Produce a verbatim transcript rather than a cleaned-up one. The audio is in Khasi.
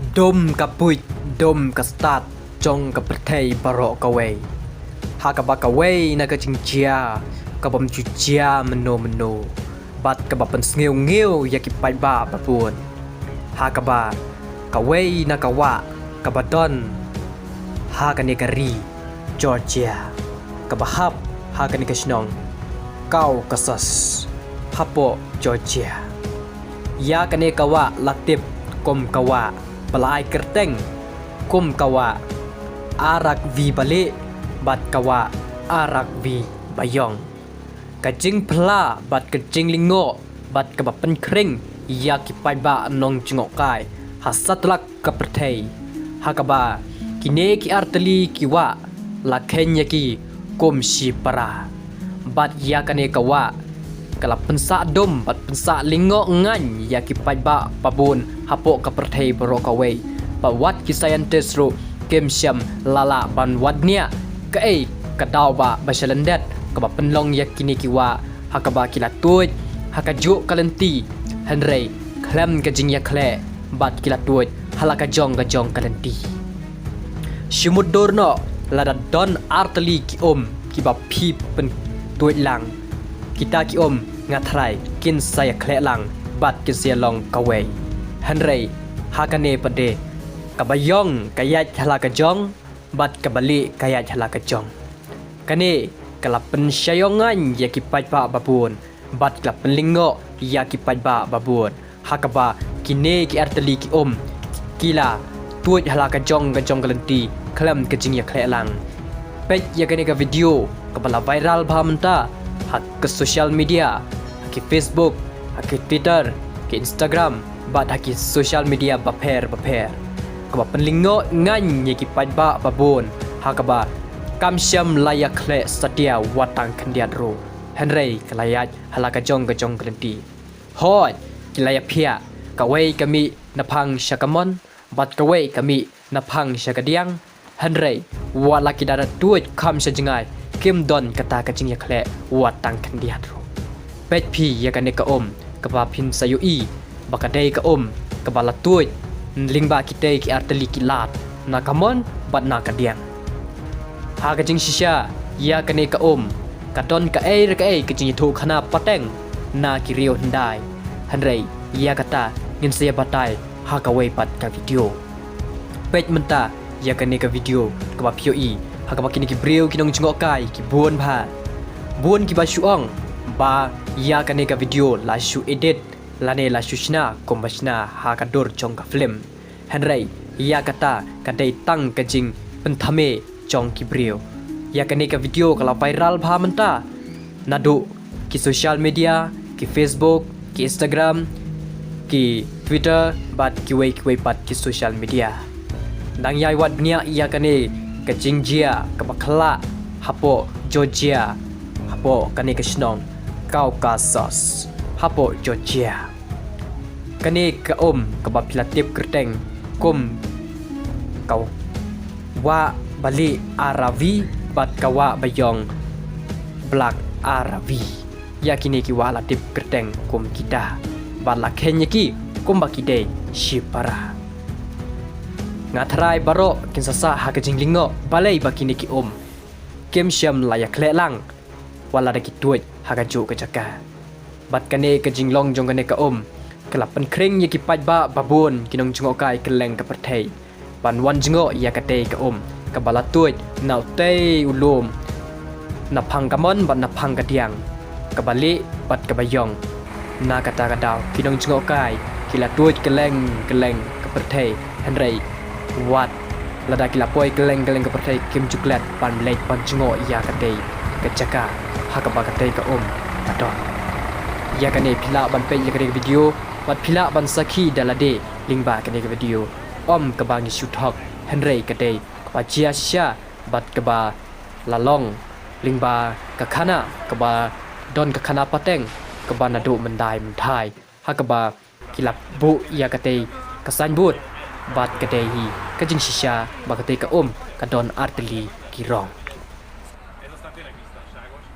Dum ka puit, dum ka stad jong ka pyrthei baroh kawei, ha kaba kawei na ka jingjia ka bym ju jia mynno mynno, bad kaba pynsngew ngew ïa ki paidbah babun, ha kaba kawei na ka wah kaba don ha kane ka ri Georgia, kaba hap ha kane ka shnong Caucasus, hapoh Georgia. Ïa kane ka wah la tip kum ka wah ba la ai kyrteng kum ka wah Arakvi Balieh bad ka wah Arakvi Baïong. Ka jingphla bad ka jinglyngngoh bad kaba pynkhring ïa ki paidbah nongjngohkai ha satlak ka pyrthei, ha kaba kine ki artylli ki wah la kheiñ ïa ki kum shipara. Bad ïa kane ka wah ka la pynsah dum bad pynsah lyngngoh ngan ïa ki paidbah babun hapoh ka pyrthei baroh kawei, bad wat ki scientist ruh kim shym la lah ban wad nia kaei ka daw ba ba shalyndet kaba pynlong ïa kine ki wah, ha kaba ki la tuid ha kajuh ka lynti, hynrei khlem ka jingïakhleh bad ki la tuid ha la ka jong ka jong ka lynti. Shu mutdur noh, lada don artylli ki um kiba phi pyntuid lang, kita ki um nga tharai kin sa ïakhleh lang bad kin sa ïalong kawei. Hynrei ha kane pat de, ka Baïong ka ïaid ha la ka jong bad ka Balieh ka ïaid ha la ka jong. Kane ka la pynshai ïong ngan ïa ki paidbah babun bad ka la pynlyngngoh ïa ki paidbah babun, ha kaba kine ki artylli ki um ki la tuid ha la ka jong ka jong ka lynti khlem ka jingïakhleh lang. Peit ïa kane ka video kaba la viral bha mynta ha ka social media, ha ki Facebook, ha ki Twitter, ki Instagram bad ha ki social media bapher bapher, kaba pynlyngngoh ngan ïa ki paidbah babun, ha kaba kam shym la ïakhleh satia wat tang khyndiat ruh, hynrei ka la ïaid ha la ka jong ka jong ka lynti. Hooid, ki la ïaphiah, kawei ka mih naphang sha ka mon bad kawei ka mih naphang sha ka diang. Hynrei wat la ki da tuid kham sha jngai, kim don kata ka jingïakhleh wat tang khyndiat ruh. Peit phi ïa kane ka um kaba phin sa ïohi ba ka dei ka um kaba la tuid lyngba kitei ki artylli ki lad, na ka mon bad na ka diang. Ha ka jingshisha, ïa kane ka um ka don kaei re kaei ka jingïathuhkhana pateng na ki riew hyndai. Hynrei ïa kata ngin sa ïa batai ha kawei pat ka video. Peit mynta ïa kane ka video kaba phi ïohi, ha kaba kine ki briew ki nongjngohkai ki bun bha. Bun kiba shu ong ba ïa kane ka video la shu edit lane la shu shna kumba shna ha ka dur jong ka film. Hynrei ïa kata ka dei tang ka jingpynthame jong ki briew. Ïa kane ka video ka la viral bha mynta naduh ki social media, ki Facebook, ki Instagram, ki Twitter bad kiwei kiwei pat ki social media. Dang ïai wad bniah ïa kane ka jingjia kaba khlah hapoh Georgia, hapoh kane ka shnong Caucasus, hapoh Georgia. Kane ka um kaba phi la tip kyrteng kum ka wah Balieh Aravi bad ka wah Baïong Black Aravi. Ïa kine ki wah la tip kyrteng kum kita bad la kheiñ ïa ki kumba ki dei shipara. Nga tharai baroh kin sa sah ha ka jinglyngngoh balei ba kine ki um kim shym la ïakhleh lang wat lada ki tuid ha kajuh ka jaka. Bad kane ka jinglong jong kane ka um ka la pynkhring ïa ki paidbah babun ki nongjngohkai kylleng ka pyrthei ban wan jngoh ïa katei ka um kaba la tuid na utei u lum, naphang ka mon bad naphang ka diang, ka Balieh bad ka Baïong. Na kata ka daw ki nongjngohkai ki la tuid kylleng kylleng ka pyrthei, hynrei wat lada ki la poi kylleng kylleng ka pyrthei kim ju klet ban leit ban jngoh ïa katei ka jaka ha kaba katei ka um ka don. Ïa kane phi lah ban peit ïa kane ka video bad phi lah ban sakhi da lade lyngba kane ka video. Ym kaba ngi shu thok, hynrei ka dei kaba jia shisha bad kaba la long lyngba ka khana kaba don ka khana pateng kaba naduh myndai mynthai, ha kaba ki la buh ïa katei ka signboard bad ka dei hi ka jingshisha ba katei ka um ka don artylli ki rong.